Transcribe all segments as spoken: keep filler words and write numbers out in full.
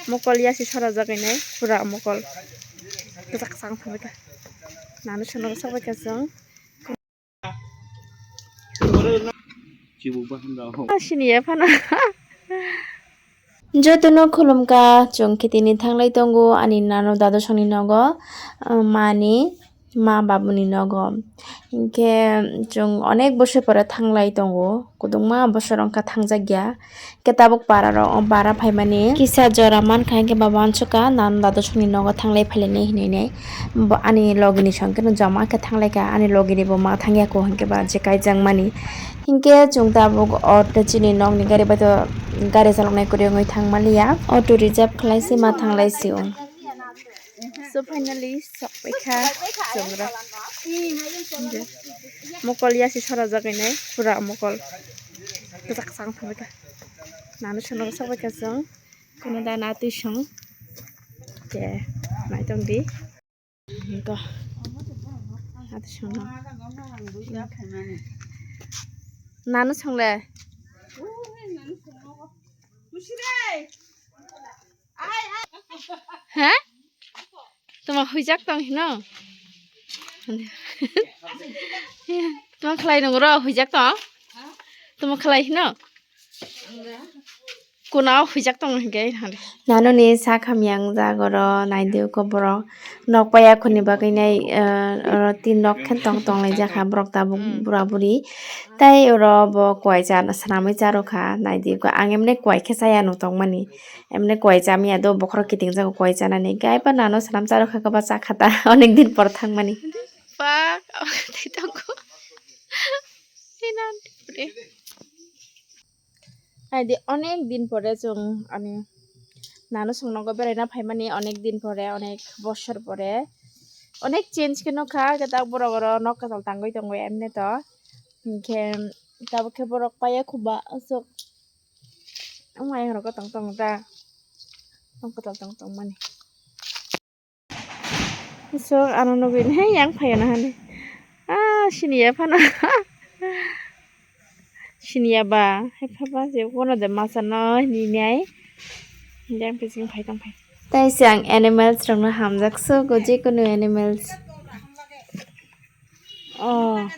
Mokol yasi sora jagwi nai pura mokol. Kwchak kwchak wng thangbai kha. Nanu swnamwi sokbai kha chwng. Ah, sini ya phano. Jotono khulumkha, chwng khe tini thanglai tongo ani nano dadosongni nogo, ah, mani ma babuni nogo. Hinkhe chwng onek bosor pore thanglai tongo, kwbangma bosor wngkha thangjakya. Khe tabuk para rok, para phaimani kisa jora mankha, hinkhe ba uansukha nano dadosongni nogo thanglai phailainai hinwi nai. Bo ani logini song kheno joma khe thanglaikha, ani logini bo ma thangya kho hinkhe ba je kaijakmani. Hinkhe chwng tabuk auto chini nokni gari bai to gari chaloknai kwrwi wngwi thangmaliya. Auto reserve khlai se ma thanglai sio. So finally sokpaikha chwng rok. Mokol yasi sora jagwi nai pura mokol. Kwchak kwchak wng thangbaikha. Nanu swnamwi sokbaikha chwng. Kunuda na twi song. Khe naitong di. Go. Ati song no. Nanu song le. He? Tuma huijak tong hino? Tuma khlai nung ro huijak tong? Tuma khlai hino? Kuna o huijak tong hwnkhe hwnwi. Nanoni sak hamya wngjak oro naidi uko borok nok paiya khuni bagwi nai, eh, oro tin nok khe tong tong lai jakha borok tabuk bura buri. Tai oro bo kwai cha swnamwi cha rwkha naidi uko ang emne kwai khe chaya nw tongmani. Emne kwai cha manya do bokhorok kiting jago kwai chanani. Gai ba nano swnam cha rwkha kwba cha kha ta onek din por thangmani. Fuck, tei tongo. Tei nan. Aidi onek din pore chwng ani nano songnogo beraina phaimani onek din pore, onek bosor pore, onek change khe nukha, khe tak borok oro nok kwtal tangwi tongo emne to, hinkhe tabuk khe borok paiya khuba aswk wng ayang rogo tong tong ta nok kwtal tong tongmani. So, ano nugwi nai yang phaio na hani. Ah, siniya phano. Siniya ba, hai pha ba, je kono de masa no hini nai. Yang pising phai tong phai. Tai se ang animals rok no hamjak so, go je kono animals. Oh.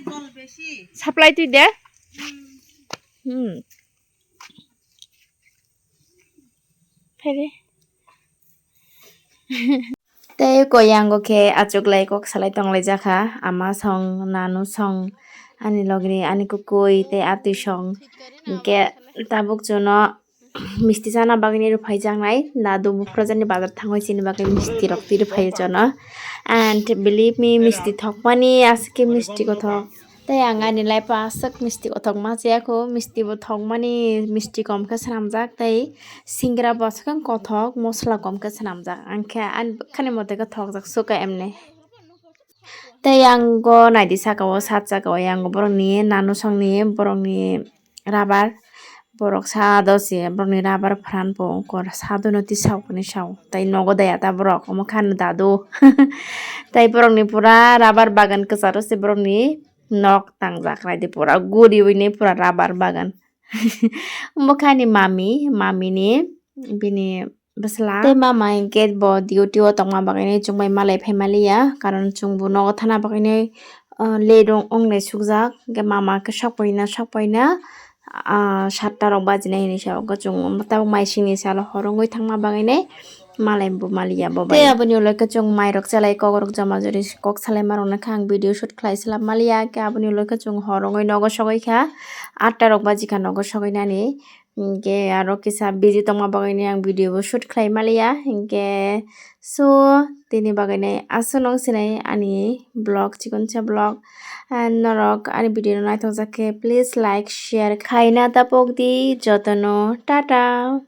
Supply twi de? Hmm. Phaidi. Tei koyango khe achuklai kok salai tonglaijak kha. Ama song, nanu song, ani logini, ani kwkwi tei atwi song. Hinkhe tabuk chuno misti chana bagwini rwphaijaknai. Dadu buphurjani bazar thangwi chini bagwi misti rok twi rwphaio chuno. And believe me, misti thokmani aswk khe misti kothok. Tei ang ani life o aswk misti kothok ma chaya kho, misti bo thokmani, misti kom khe swnamjak tei singra bo aswk kothok, mosla kom khe swnamjak, ang khe ani bwkhani mote khe thokjak suka emne. Tei ang go naidi saka o, sat saka o, yang borokni nanu songni, borokni rabar, borok sa do se borokni rabar pran po ungkor sa do no tisao kuni sao, tei nogo daya ta borok omo khan dadu, tei borokni pura rabar bagan kwcharo se borokni. Nok tangjak naidi pura guriwi ni pura rabar bagan. Bwkhani mami, mami ni bini bwsla. Tei mama hinkhe bo duty o tongma bagwi chwngbai malai phai maliya, karon chwngbo nogo thana bagwi, ah, late wng, wngnai sukjak. Hinkhe mama khe sokpai na, sokpai na, ah, satta rok bajinai hinwi sa o, chwng tabuk mai singni salo hor wngwi thangma bagwi nai. Malai bo maliya bo bai. Tei aboni ulo khe chwng mairok chalai kokrok joma jori kok salaima rokno khe ang video shoot khlai slap maliya, khe aboni ulo khe chwng hor wngwi nogo sogwi kha, atta rok baji kha nogo sogwi nani, hinkhe aro kisa busy tongma bagwi ni ang video bo shoot khlai maliya, hinkhe so tini bagwi nai aswk nung sinai ani vlog, chikon sa vlog, and norok ani video no naithok jak khe please like share khaina tapok di jotono, tata.